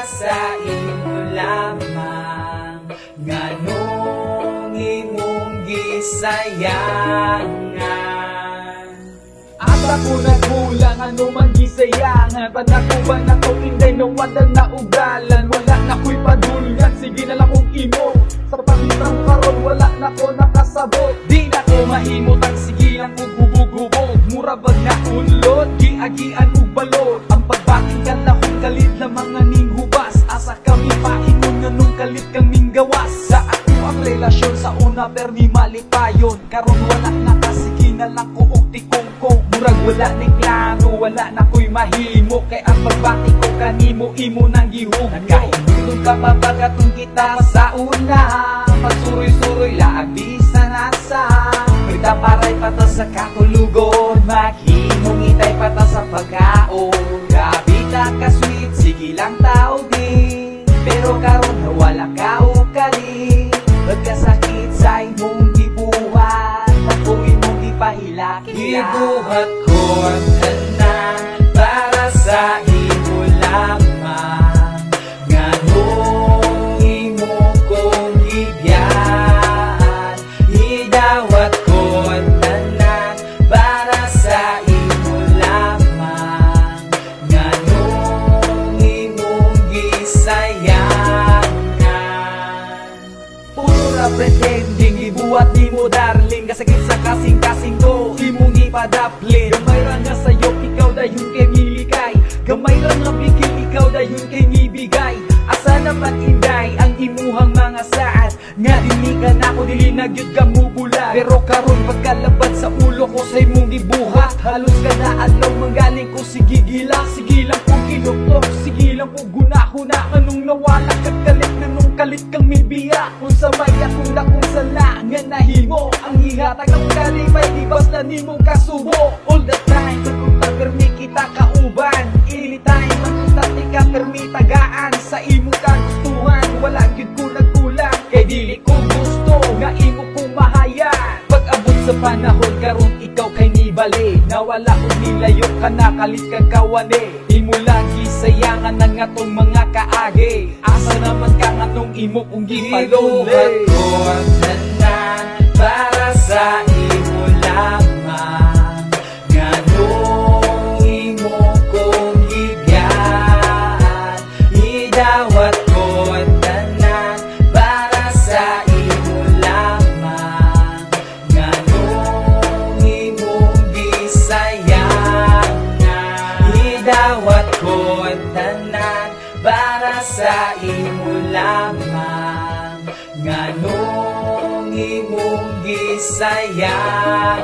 sa imo lamang, nganong imong gisayangan. Asa ko nagkulang, ano man gisayangan? Panakuban na ko, inday, nawala na ugalan. Wala na ko'y padulngan, sige na lang og imo. Sa pangitang karon, wala na ko nakasabot. Di na ko mahimot ang sige lang og hubog-hubog. Mura bag na unlod, giagian og balod. Ang pagbating kalahong kalit na mga ning hubas. Asa kami paingon nga nung kalit kang minggawas. Sa ako ang relasyon sa una permi malipayon. Karon wala na kasige na lang ko og tikongkong. Murag wala ning plano, wala na ko'y mahimo. Kay ang pagbati ko kanimo, imo nang gihugno. Nakahinulog ka pa ba katong kita sa una? Pagsuroy-suroy laag bisan asa. Magtaparay pa ta sa katulugon, maghimong itay pa ta sa pagkaon. Grabe ta ka sweet, sige lang tao di. Pero karon wala ka og kalit. Pagkasakit sa imong gibuhat, ako imong gipahilak. Gibuhat ko ang tanan para sa imo lamang, nganong imo kong gibiyaan. Idawat ko ang tanan para sa imo lamang, nganong imong gisayangan. Puro na pretending, ibuhat nimo, darling. Kasakit sa kasing-kasing ko, imong ipadaplin. Gamay ra nga sayo, ikaw dayon kay milikay. Gamay ra nga bigil, ikaw dayon kay mibigay. Asa naman, inday, ang imuhang mga saad? Nga dili ka na ako, dili na gyud ka mubulag. Pero karon pagkalabad sa ulo ko sa imong gibuhat. Halos kada adlaw manggaling ko sige gila. Sige lang kong inuktok, sige lang kong gunahuna. Anong nawala ka kalit na nung kalit kang mibiya? Kung sa may akong dakong sala nga nahimo, ang ihatag ng kalipay di basta nimo kasubo. All the time magkunta permi kita kauban. Anytime magkunta ti ka permi tagaan. Sa imo kagustuhan wala gyud ko nagkulang. Kay dili ko gusto nga imo kong mahayan. Pag-abot sa panahon karon ikaw kay nibali. Nawala og nilayo ka na kalit ka kawane. Imo lagi sayangan ang atong mga kaagi. Asa naman ka nganong imo kong Gibuhat gipalone? ko ang tanan para sa imo lamang, nganong imo kong gibiyaan. Idawat ko ang tanan para sa imo lamang, nganong imong gisayangan. Idawat ko ang tanan para sa imo lamang, nganong imong gisayangan.